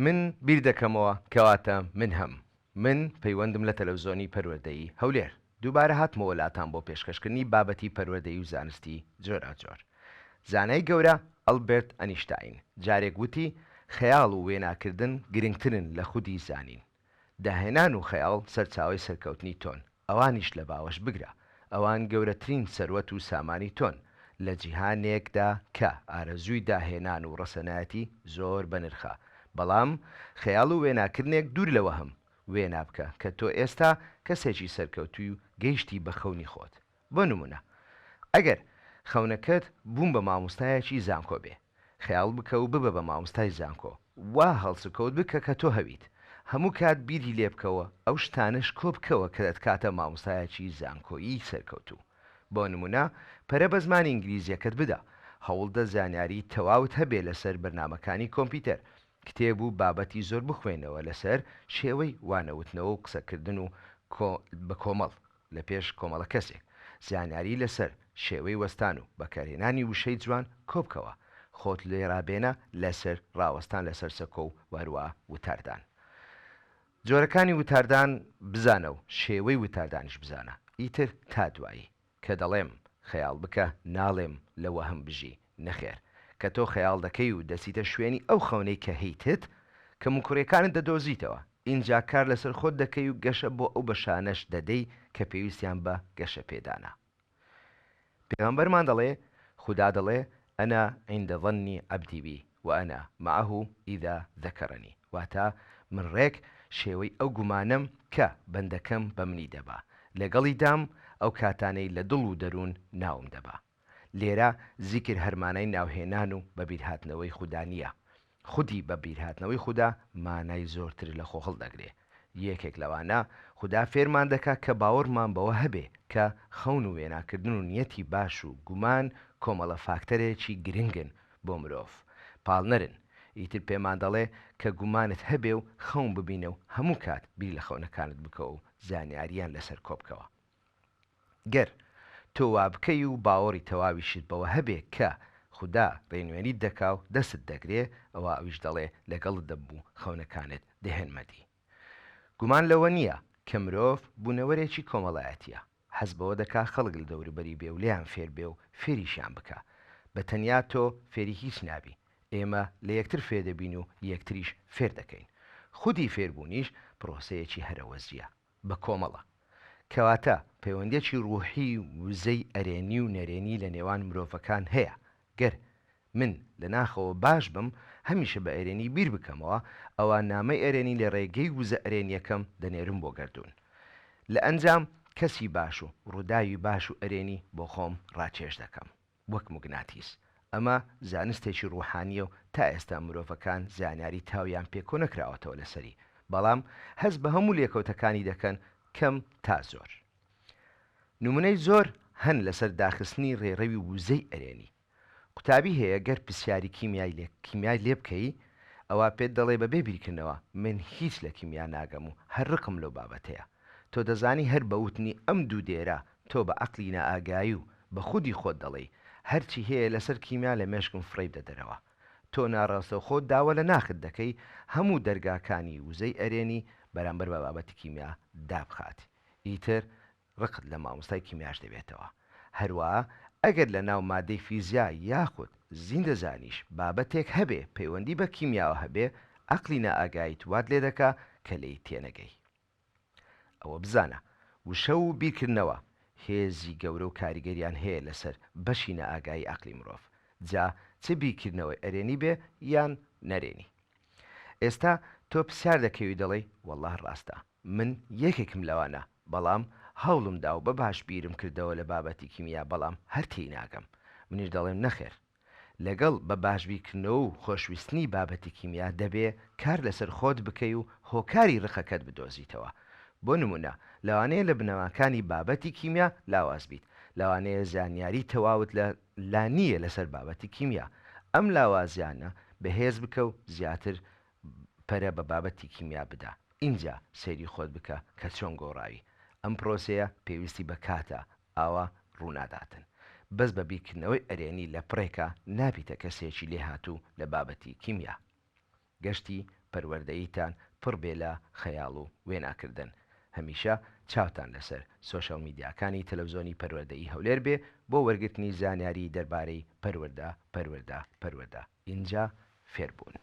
من بیر دەکەمەوە کەواتە من هەم. من پەیوەندم لە تەلەفزۆنی پەروەردەیی هەولێر. دووبارە هاتمەوە لاتان بۆ پێشکەشکردنی بابەتی پەروەردەیی و زانستی جۆراوجۆر. زانای گەورە ئەڵبێرت ئەنیشتاین جارێک وتی خەیاڵ و وێناکردن گرنگترن لە خودی زانین. داهێنان و خەیاڵ سەرچاوەی سەرکەوتنی تۆن، ئەوانیش لە باوەش بگرە. ئەوان گەورەترین سەروەت و سامانی تۆن، لە جیهانێکدا کە ئارەزووی داهێنان و ڕەسەنایەتی زۆر بەنرخە. بەڵام خەیاڵ و وێناکردنێک دوور لە وەهم، وێنا بکە کە تۆ ئێستا کەسێکی سەرکەوتووی و گەیشتی بە خەونی خۆت. بۆ نموونە ئەگەر خەونەکەت بوون بە مامۆستایەکی زانکۆ بێ، خەیاڵ بکە و ببە بە مامۆستای زانکۆ، وا هەڵسوکەوت بکە کە تۆ هەویت، هەموو کات بیری لێ بکەوە، ئەو شتانەش کۆ بکەوە کە دەتکاتە مامۆستایەکی زانکۆیی سەرکەوتوو. بۆ نموونە پەرە بە زمانی ئینگلیزییەکەت بدە، هەوڵدە زانیاری تەواوت هەبێ لەسەر بەرنامەکانی کۆمپیوتەر، کتێب و بابەتی زۆر بخوێنەوە لەسەر شێوەی وانەوتنەوە و قسەکردن و بە کۆمەڵ لە پێش کۆمەڵە کەسێک، زانیاری لەسەر شێوەی وەستان و بەکارهێنانی وشەی جوان کۆبکەوە، خۆت لێ رابێنە لەسەر راوەستان لەسەر سەکۆ و هەروا وتاردان. جۆرەکانی وتاردان بزانە و شێوەی وتاردانیش بزانە. ئیتر تا دوایی. کە دەڵێم خەیاڵ بکە ناڵێم لە وەهم بژی، نەخێر. کە تۆ خەیاڵ دەکەی و دەچیتە شوێنی ئەو خەونەی کە هیتت، کەموکوڕیەکانت دەدۆزیتەوە، ئینجا کار لەسەر خۆت دەکەی و گەشە بۆ ئەو بەشانەش دەدەی کە پێویستیان بە گەشە پێدانە. پێغەمبەرمان دەڵێ، خودا دەڵێ، انا عند ظن عبدی بی وانا معه اذا ذکرنی، واتە، من ڕێک شێوەی ئەو گومانەم کە بەندەکەم بە منی دەبا، لەگەڵیدام ئەو کاتانەی لە دڵ و دەروون ناوم دەبا. لێرە زیکر هەر مانای ناوهێنان و بەبیرهاتنەوەی خودا نییە. خودی بە بیرهاتنەوەی خودا مانای زۆرتر لە خۆ هەڵدەگرێ. یەکێک لەوانە خودا فێرمان دەکا کە باوەڕمان بەوە هەبێ کە خەون و وێناکردن و نیەتی باش و گومان کۆمەڵە فاکتەرێکی گرنگن بۆ مرۆڤ. پاڵنەرن. ئیتر پێمان دەڵێ کە گومانت هەبێ و خەون ببینە و هەموو کات بیر لە خەونەکانت بکەوە و زانیاریان لەسەر کۆبکەوە. گەر تۆ وابکەی و باوەڕی تەواویشت بەوە هەبێ کە خودا ڕێنوێنیت دەکا و دەستت دەگرێ، ئەوا ئەویش دەڵێ لەگەڵت دەبم و خەونەکانت دەهێنمە دی. گومان لەوە نییە کە مرۆڤ بوونەوەرێکی کۆمەڵایەتییە، حەز بەوە دەکا خەڵک لە دەوروبەری بێ و لێیان فێر بێ و فێریشیان بکا. بە تەنیا تۆ فێری هیچ نابی، ئێمە لە یەکتر فێر دەبین و یەکتریش فێر دەکەین. خودی فێربوونیش پرۆسەیەکی هەرەوەزییە. بە کۆمەڵە. کەواتە پەیوەندیەکی ڕوحی و وزەی ئەرێنی و نەرێنی لە نێوان مرۆڤەکان هەیە، گەر من لە ناخەوە باش بم هەمیشە بە ئەرێنی بیر بکەمەوە ئەوا نامەی ئەرێنی لە ڕێگەی وزە ئەرێنیەکەم دەنێرم بۆ گەردوون لە ئەنجام کەسی باش و ڕووداوی باش و ئەرێنی بۆ خۆم ڕاکێش دەکەم. وەک موگناتیس. ئەمە زانستێکی ڕوحانییە و تا ئێستا مرۆڤەکان زانیاری تاویان پێ کۆنەکراوەتەوە لەسەری، بەڵام هەست بە هەموو لێکەوتەکانی دەکەن کەم تا زۆر. نمونەی زۆر هەن لەسەر داخستنی ڕێڕەوی وزەی ئەرێنی. قوتابی هەیە گەر پرسیاری کیمیای لێ کیمیای لێ بکەی ئەوا پێت دەڵێ بەبێ بیرکردنەوە من هیچ لە کیمیا ناگەم و هەر ڕقم لەو بابەتەیە. تۆ دەزانی هەر بە وتنی ئەم دوو دێرە تۆ بە عەقلی نائاگایی و بە خودی خۆت دەڵێی هەرچی هەیە لەسەر کیمیا لە مێشکم فڕێی بدە دەرەوە. تۆ ناڕاستەوخۆ داوا لە ناخت دەکەی هەموو دەرگاکانی وزەی ئەرێنی بەرامبەر بە بابەتی کیمیا دابخات. ئیتر ڕقت لە مامۆستای کیمیاش دەبێتەوە. هەروا ئەگەر لە ناو مادەی فیزیا یاخود زیندەزانیش بابەتێک هەبێ پەیوەندی بە کیمیاوە هەبێ عەقلی نائاگاییت وات لێدەکا کە لێی تێنەگەی. ئەوە بزانە وشە و بیرکردنەوە هێزی گەورە و کاریگەریان هەیە لەسەر بەشی نائاگایی عەقلی مرۆڤ، جا چ بیرکردنەوەی ئەرێنی بێ یان نەرێنی. ئێستا تۆ پرسیار دەکەی و دەڵێی وەڵا ڕاستە من یەکێکم لەوانە بەڵام هەوڵم دا و بە باش بیرم کردەوە لە بابەتی کیمیا بەڵام هەر تێی ناگەم. منیش دەڵێم نەخێر لەگەڵ بە باش بیرکردنەوە و خۆشویستنی بابەتی کیمیا دەبێ کار لەسەر خۆت بکەی و هۆکاری ڕقەکەت بدۆزیتەوە. بۆ نموونە لەوانەیە لە بنەماکانی بابەتی کیمیا لاواز بیت، لەوانەیە زانیاری تەواوت لە لا نییە لەسەر بابەتی کیمیا. ئەم لاوازیانە بەهێز بکە و زیاتر پەرە بە بابەتی کیمیا بدە ئینجا سەیری خۆت بکە کە چۆن گۆڕاوی. ئەم پرۆسەیە پێویستی بە کاتە ئاوا ڕووناداتن. بەس بە بیرکردنەوەی ئەرێنی لە پڕێکا نابیتە کەسێکی لێهاتوو لە بابەتی کیمیا. گەشتی پەروەردەییتان پڕ بێ لە خەیاڵ و وێناکردن. هەمیشە چاوتان لەسەر سۆشیال میدیاکانی تەلەفزۆنی پەروەردەیی هەولێر بێ بۆ وەرگرتنی زانیاری دەربارەی پەروەردە پەروەردە پەروەردە ئینجا فێربوون.